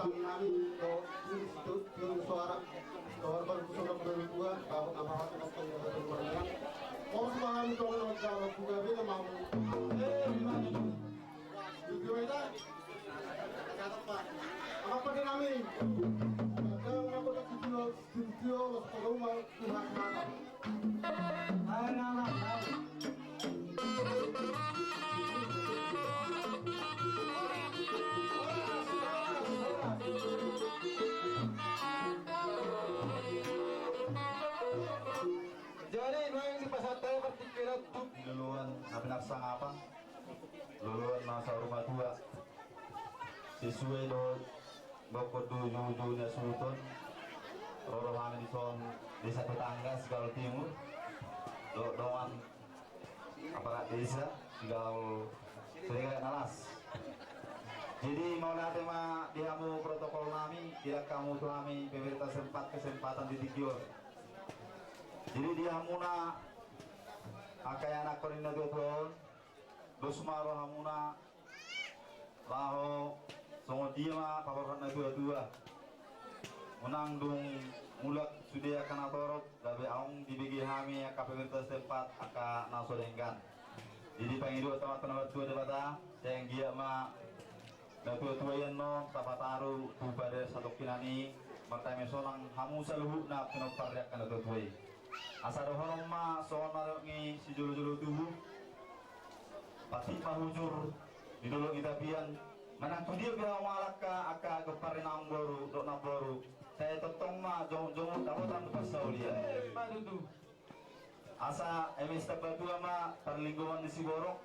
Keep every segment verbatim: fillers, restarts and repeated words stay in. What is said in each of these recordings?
Kami do, tu, tu, suara, suara baru suara baru dua, baru apa apa apa yang ada di mana. Kau semangat dong, jangan buka beda mau. Eh, gimana itu? Video itu. Apa pakai kami? Jangan aku tak video, video, los ke rumah, Tuhan malam. Jadi, nuaeng dipasahat hami partingkian tu di loloan na pinarsangapan, loloan na saur matua. Sesuai do bokon do ujung-ujung ni hasuhuton. Ro do hami dison, desa tetangga Sigaol Timur, do dongan aparat desa Sigaol Siregar na las. Jadi mauliate ma di hamu protokol nami, dilak hamu tu hami pemerintah setempat kesempatan di tingki on. Jadi di hamuna angka ianakhon ni na tua-tua on, dos ma rohamuna laho songon dia ma paborhat na tua-tua. Unang dung mulak sude angka na torop, gabe adong dibege hami angka pemerintah setempat angka na so denggan. Jadi pangidoan tu Amanta na martua Debata, sai anggiat ma na tua-tua i annon tapataru tu bagasan satongkinan i, martame sonang hamu saluhutna pinompar ni angka na tua-tua i. Asa dohonon ma songon na nidok ni sijolo-jolo tubu: Patik ma hujur di dolok ni tapian, manang tu dia pe hamu mangalangka angka gompar ni namboru dohot namboru, sai tongtong ma jongjong dapotan tu parsaulian. Eh, ima tutu. Asa eme sitambatua ma parlinggoman ni siborok,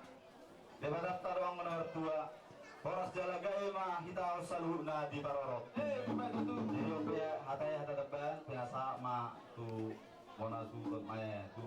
Debatanta do angka na martua, horas jala gabe ma hita on saluhutna diparorot. Eh, ima tutu. Jadi on pe hata i, hata tambahan, pinasahat ma tu bona tu, tu